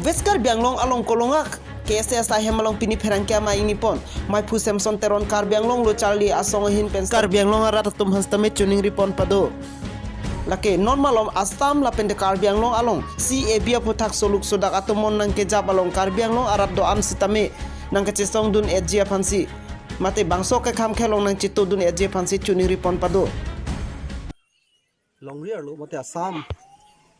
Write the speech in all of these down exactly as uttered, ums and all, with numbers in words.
West Karbi Anglong along kolongak K S A ahem along pini pherangke ama ingni pon. Maiphu Samson Teron Karbi Anglong lo charli asong ahin pen Karbi Anglong arat atum aphan sitame choningri pon pado. Lake non malom Assam lapen de Karbi Anglong along C A B aphuthak soluk sodak atum mon nangkejap along Karbi Anglong arat do-an sitame nangkachesong dun etji aphansi mate bangso kekham khelong nangchito dun etji aphansi choningri pon pado. Longri arlo mate Assam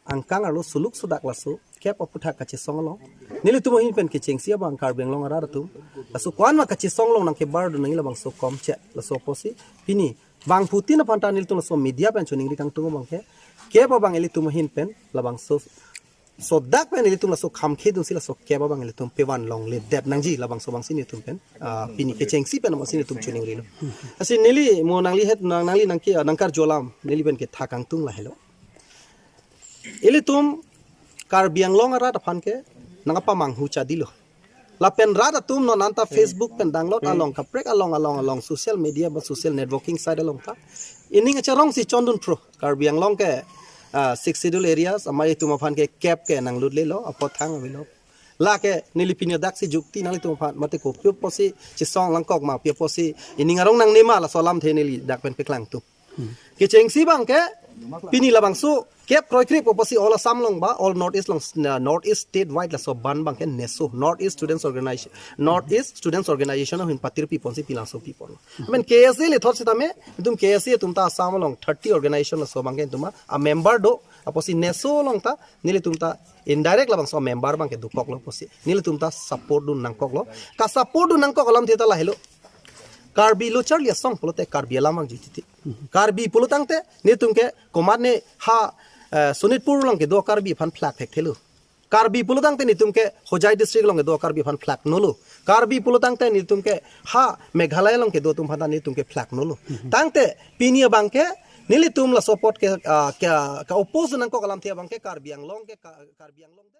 angkang arlo soluk sodak laso kep aphuthak kachesong along nelitum ahin pen kechengsi abang Karbi Anglong arat atum laso ko-an ma kachesong along nangkebar dun nangji labangso komche laso apotsi pini bangphutin aphan ta nelitum laso media pen choningri kangtung abang ke kep abang ilitum ahin pen labangso sodak pen ilitum laso kham khedunsi laso kep abang ilitum pevan longledet nangji labangso abangsi nelitum pen ah, pini kechengsi pen amatsi nelitum choningrilo. Lasi neli mo nangli het nang nangli nangke nangkarju alam neli pen ketha kangtung lahelo. Ilitum Karbi Anglong arat aphan ke nangkapamanghu chadilo. Lapen rat atum non anta Facebook pen download along kaprek along along along social media ba social networking site along ta ining acharongsi chondun pro Karbi Anglong ke ah, Six Schedule areas amei atum aphan ke kep ke nanglutlelo apot thang avelo. Lake neli pini daksi jukti nanglitum aphan mate kopio apotsi chesong langkok ma pio apotsi ining arong nangne ma laso alamthe neli dak pen peklangtung. Kechengsi abang ke pini labangso kep kroikrip apotsi all Assam along ba all North East along uh, North East state wide laso bandh abang ke neso North East Students Organization North East Students Organization ahin patir pi ponsi pini laso pi pon. Amen K S A le thot sitame itum K S A atum ta Assam along thirty organization laso abang ke itum a member do apotsi neso along ta nelitum ta indirect labangso member abang ke dokoklo apotsi nelitum ta support dun nangkoklo. Ka support dun nangkok alamthe ta lahelo. Karbi lo charli asong pulote Karbi alam vangji titi. Karbi pulo tangte nelitum ke komatne ha eh, Sonitpur along kedo Karbi aphan flag thekthelo. Karbi pulo tangte nelitum ke Hojai district along kedo Karbi aphan flag nolo. Karbi pulo tangte nelitum ke ha Meghalaya along kedo atum aphan ta nelitum ke flag nolo. Tangte pini abang ke nelitum laso apot ke ah, ke ka oppose nangkok alamthe abang ke Karbi Anglong ke ka- Karbi Anglong